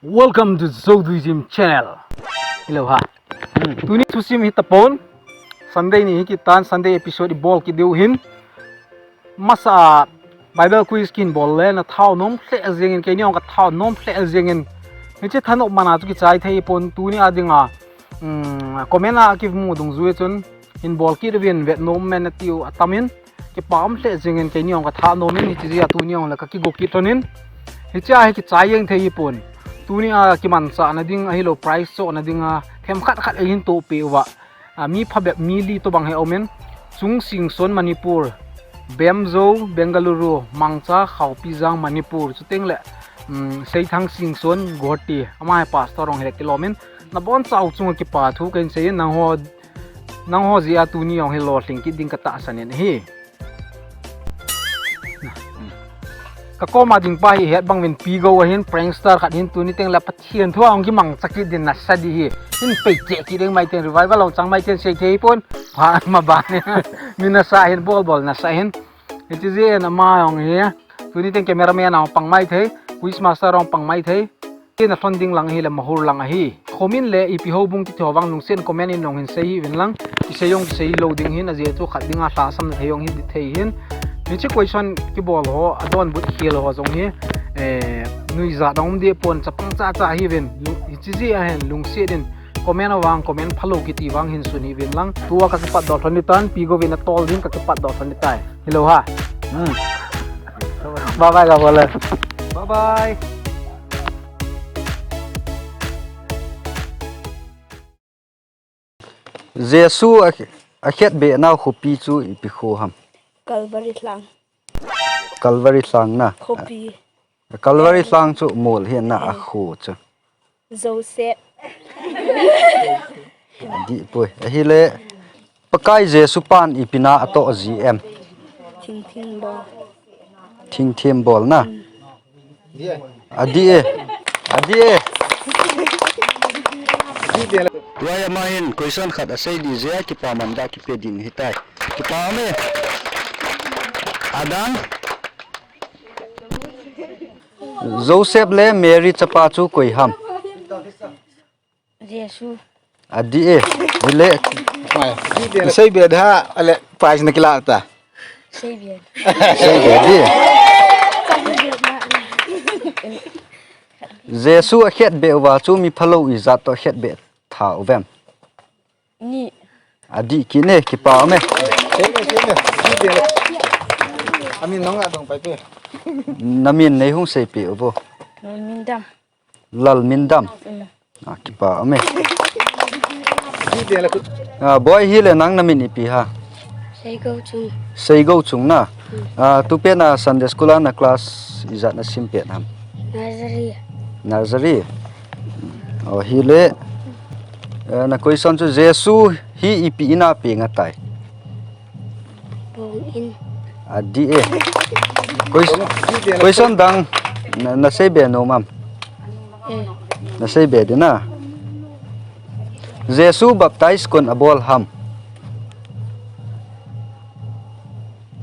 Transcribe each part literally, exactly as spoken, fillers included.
Welcome to Zodui Gym channel. Hello ha. Hmm. Tuni thusim hi tapon. Sunday ni hi kitan, Sunday episode i bol kit diu hin. Masa Bible quiz kin bol le na thao nom hle jengin, keini ong ka thao nom hle jengin. Hiche thanop mana chu kichai thei pon tuni a dinga. Hmm, comment a kimu dungjui chun hin bol kit uvin vet nom men atiu atamin. Kipa um hle jengin keini ong ka thao nom in hiche jia tuni ong le ka kigo kit lhonin. Hiche a hi kichai jeng thei pon. Tuni a kimanchah na ding ahilou prize choh na dinga themkhat khat eihin tohpeh uva. A, mi phabep mi li tobang hi aumin, Chung Singson Manipur, Bemzo Bengaluru, Mangcha Khaopijang Manipur, chuteng le, um, Seithang Singson Guwahati, ama hi pastor ong hile kilomin, nabonchau chunga kipa thu kahin seiyin, nangho, nangho jeh a tuni ong hi lolhing kit ding katahsan in ahi. Ka koma ding pa hi het bang uvin Pigo ahin, prankster khat hin tuni teng le Pathen thu a hung kimangcha kit din nasa di hi. Hin pei cheh kit ding mai ten revival hung chang mai ten sei thei pon. Pha ma ba ni. Mi nasa hin bol bol nasa hin. Hiche jeh in ama hung hi. Tuni teng cameraman hung pang mai thei. Quiz master hung pang mai thei. Tin a lhon ding lang ahile mahur lang ahi. Khomin le ipi houbung kiti ho vang lungset in comment in nong hin sei hih uvin lang. Kisei jong kisei lou ding hin ajeh chu khat dinga lhahsamna thei jong hi thei hin. Hiche question kibol ho, adonbut khel ho jong hi, eh, nuijat a um deh pon chapang cha cha ahiuvin. Lung-, hiche jeh a hin lungset in comment a vang, comment phalou kiti vang hin sun hih uvin lang. Tua ka kipatdoh lhon ding tan, Pigo vin atol ding ka kipatdoh lhon ding tai. Hello ha. Hmm. Bye bye ka bol le. Bye bye. Jesu a, akhetbeh nau khopi chu ipi kho ham? Calvary lhang. Calvary lhang na. Khopi. Calvary lhang chu mol hi na a kho chu. Joseph. Adih poi. Ahile, Pakai Jesu pan ipi na atoh ji em? Thingthing bol. Thingthing bol na. Adih e. Adih e. Tua hi ama hin question khat asei di jeh a kipa man ga kipe ding hitai. Kipa me. Adang. Joseph le Mary chapa chu koi ham? Jesu. Adih e. Ile. Pai. Sei be da, ale, pai na kila ta. Sei be. Sei be di. Jesu akhetbeh uva chu mi phalou ijat toh khetbeh tha uvem? Ni. Adih kit e, kipa um e. Sei be, sei be. Amin nong adong pai pe. Namin nei hung seipeh uvo. Namin dam. Lalmindam. Mm. Ah, kipa um e. Ah, boy, hile nang namin ipi ham? Seigouchung. Seigouchung na. Mm. Ah, tupen a Sunday school a na class ijat na sim pet ham? Nursery. Nursery. Oh, hile. Eh, na question chu Jesu hi ipi in a peng atai? Bong in. Adih e. Ques-, question dang na, na sei be nom am? Eh. Na sei be di na. Jesu baptize koin abol ham?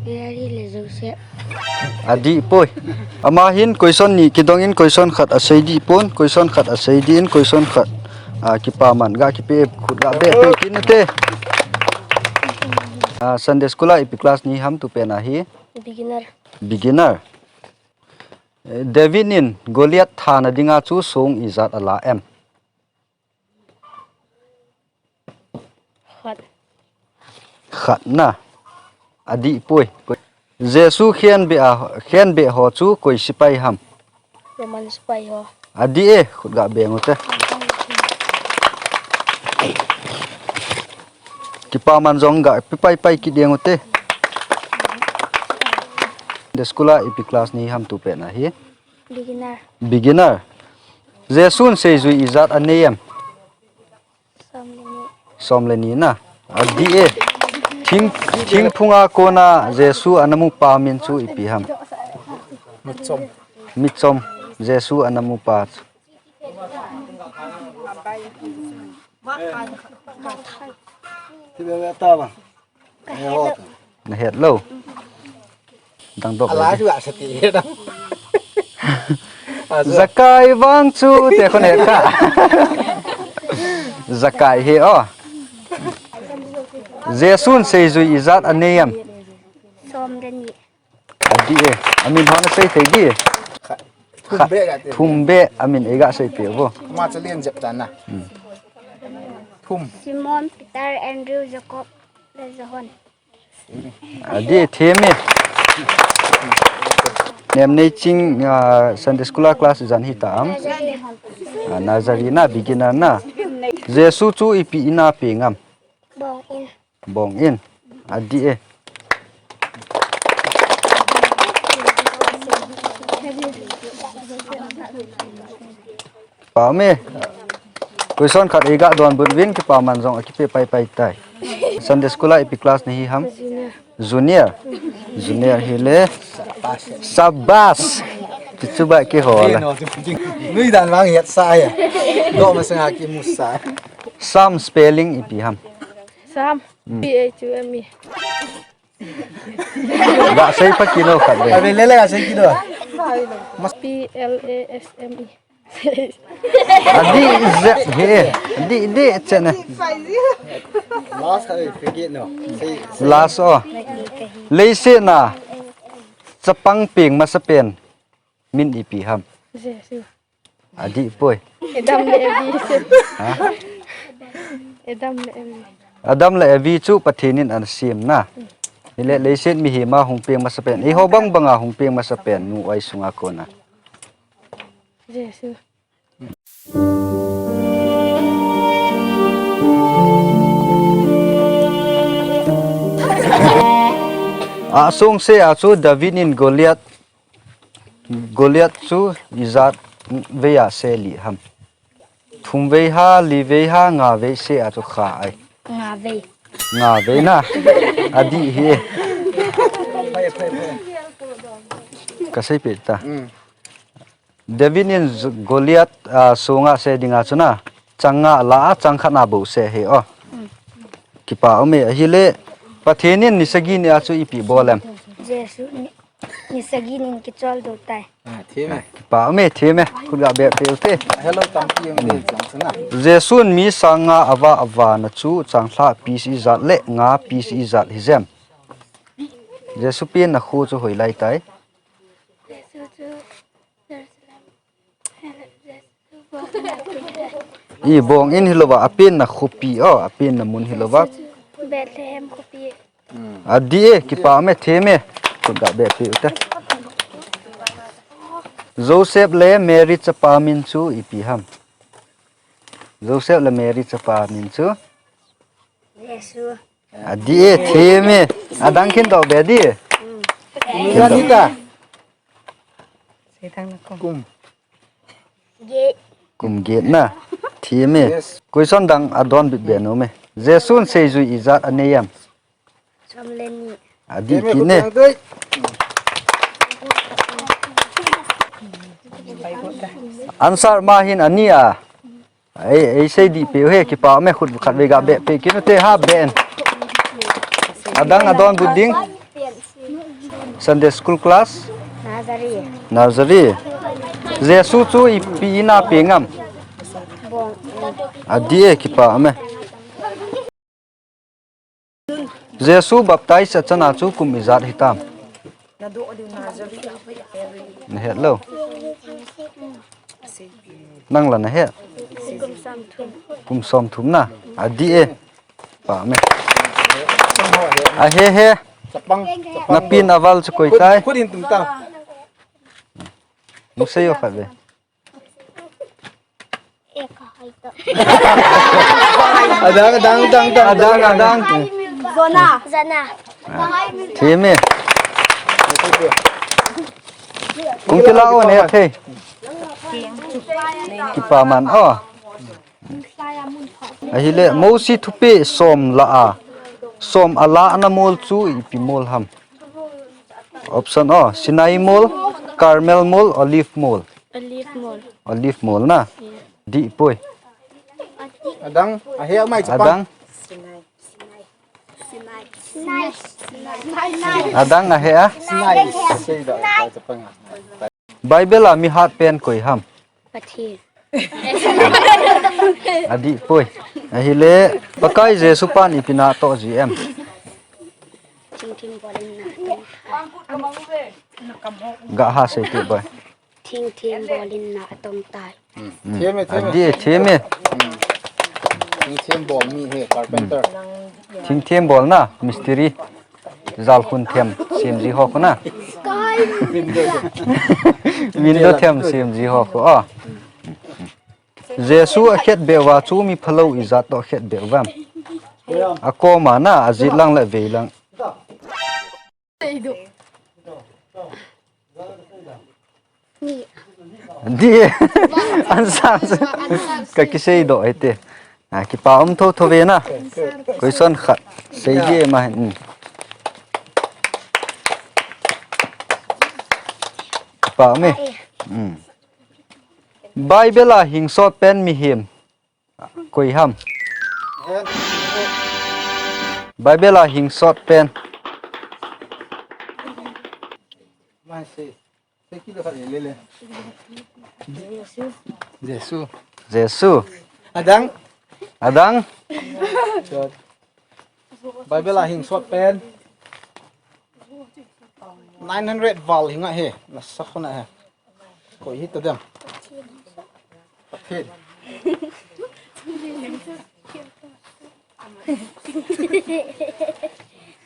Mary le Joseph. Adih poi. Ama hin question ni kidong in question khat asei di pon, question khat asei di in question khat. Ah, kipa man ga kipe khut ga be pe kin te. Ah, Sunday school a ipi class ni ham tupen a hi? Beginner. Beginner. Eh, David in Goliath thana dinga chu song ijat ala em? Khat. Khat na. Adih poi. Jesu khenbeh a, khenbeh ho chu koi sepai ham? Roman sepai ho. Adih e, khut ga beng u te. Kipa man jong ga pe pai pai kit ding u te. Sunday school a ipi class ni ham tupen a hi? Beginner. Beginner. Jesun seijui ijat anei em? Som le ni. Som le ni na. Adih e. Thing, thingphunga kona Jesu ana mupa min chu ipi ham? Mitchom. Mitchom. Jesu ana mupa chu. Na het lou. Dang dok. Ala le chu a sati he dang. Zakai vang chu te khun he ka. Zakai hi o. Jesun seijui ijat anei em? Som le ni. Adi e. Amin hon sei thei di. Khat. Thum be ga te. Thum be amin ei ga sei pe vo. Ma cha lien jep ta na. Thum. Simon, Peter, Andrew, Jacob, le John. Adi, theme. Nemneiching, ah, Sunday school a class jan hita am? Ah, nursery na, beginner na. Jesu chu ipi in a peng am? Bong in. Bong in. Adi e. Pame. Question khat ei ga donbut uvin, kipaman jong akipe paipai tai. Sunday school a ipi class nahi ham? Junior. Junior. Junior hile. Sabas. Kichu ba kihol. Nui dan vang het sa ya. Do masanga kimu sa. Sam spelling ipi ham? Sam. P H U M E. Ga sei pa kino khat le. Abe le le ga sei kino. P L A S M E. Adi ze he. Adi di chene. Last khat le forget no. Sei. Last o. Leiset a chapang peng masapen min ipi ham? Jesu. Adi poi. Adam le Evi. Ha? Adam le Evi. Adam le Evi chu Pathen in ana sem na. Hile leiset mihem a hung peng masapen. Eiho bang bang a hung peng masapen nu oi sunga kona. Jesu. Asung se a chu David in Goliath Goliath chu ijat vei a se li ham? Thum vei ha, li vei ha, nga vei se a chu kha ai. Nga vei. Nga vei na. Adi hi. Ka sei pe ta. David in Goliath, ah, sunga se dinga chu na. Chang nga la a, chang khat na bou se hi o. Kipa um e, ahile Pathen in ni sagi ni a chu ipi bol em? Jesu ni, ni sagi ni kichol do tai. Ah, theme. Kipa um e, theme. Khut ga beh pe u te. Hello, tampi um e, chang sana. Jesu in mi sang nga ava ava na chu chang lha pi si ijat le nga pi si ijat hi jem? Jesu pen na khu chu hoi lai tai. Jesu chu Jerusalem. I bong in hilou va, apenna khopi o, apenna mun hilou va. Bethlehem khopi. Adi e, kipa me, theme. Khut ga beh pe u te. Joseph le Mary chapa min chu ipi ham? Joseph le Mary chapa min chu? Jesu. Adi e, theme. Adang khin do be di. Kum. Kum get na. Theme. Yes. Question dang adon bit be nom e. Jesun seijui ijat anei em? Som le ni. Adi kit ne. Answer ma hin ani a. Ei, ei sei di pe u he, kipa me, khut khat vei ga beh pe kit u te ha ben. Adang adon bu ding. Sunday school class. Nursery. Nursery. Jesu chu ipi in a peng am? Bong. Adi e, kipa me. Jesu baptize achana chu kum ijat hitam? Na het lou. Nang la na het. Kum som thum na. Adi e. Pa me. Ahe he. Napin aval chu koi tai. Khut in tum ta. Mu sei o khat ve. Adang, adang, adang, adang. Adang, adang. Zona. Zona. Theme. Kung kila o ne the. Kipa man o. Ahile, Mosi thupeh som la a. Som ala ana mol chu ipi mol ham? Option o, Sinai mol, Carmel mol, Olive mol. Olive mol. Olive mol na. Yeah. Di poi. Adang, ahe mai chapang. Adang. Adang ahe a. Sinai. Sei da, chapang. Bible a mi hat pen koi ham? Pathen. Adih poi. Ahile, Pakai Jesu pan ipi natoh ji em? Thingthem bolin na atong tai. Ga ha sei ti boi. Thingthem bolin na atong tai. Hmm. Theme, theme. Adih, theme. Hmm. Thingthem bol mi he, carpenter. Hmm. Thingthem bolna, mistiri. Jalkhun them, semji ho khu na. Window them, semji ho khu, ah. Jesu akhetbeh uva chu mi phalou ijat toh akhetbeh uvem? Akoma na, ajet lang le avei lang. Di. Answer chu ka kisei doh hite. Ah, kipa um tho tho ve na. Question khat. Sei di ma. Hmm. Kipa um e. Hmm. Bible a hingsot pen mihem koi ham? Bible a hingsot pen. Jesu. Jesu. Adang. Adang. Bible a hingsot pen. Nine hundred val hinga he. Nasa khona he. Koi hita dem? Pathen.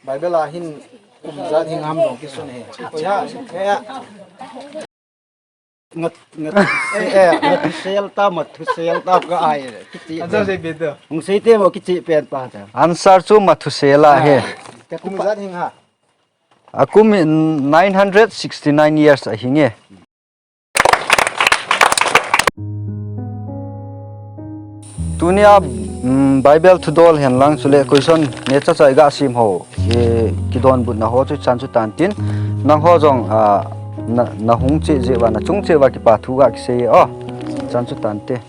Bible a hin kum ijat hing ham jong kisun he. Koi ha? He ha? Ngat, ngat, eh, eh, ngat sel ta, mat thu sel ta ka ai. Kichi. Answer sei be to. Hung sei te mo kichi pen pa ta. Answer chu Mathusela he. Kum ijat hing ha? Akum in nine hundred sixty-nine years ahinge. Tunia, mm, Bible thudol hen lang chule question neocha cha iga sim ho, eh, kidonbutna ho chu chan chu tan tin, nangho jong, ah, na, nahung cheh jeh uva, nachung cheh uva kipa thu ga kisei e, oh, chan chu tan te.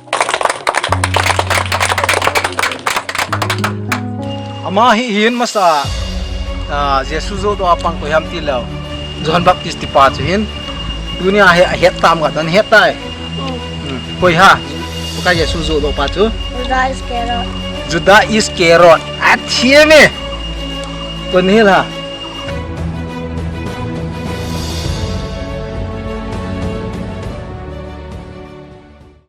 Ama hi hin masa, ah, Jesu jodoh a pang koi ham tilou. John Baptist tipa chu hin. Tunia hi ahet tam ga don het tai. Hmm, koi ha? Pakai Jesu jodoh pa chu? Judas Iscariot. Judas Iscariot. Athiam e. Kon hil ha?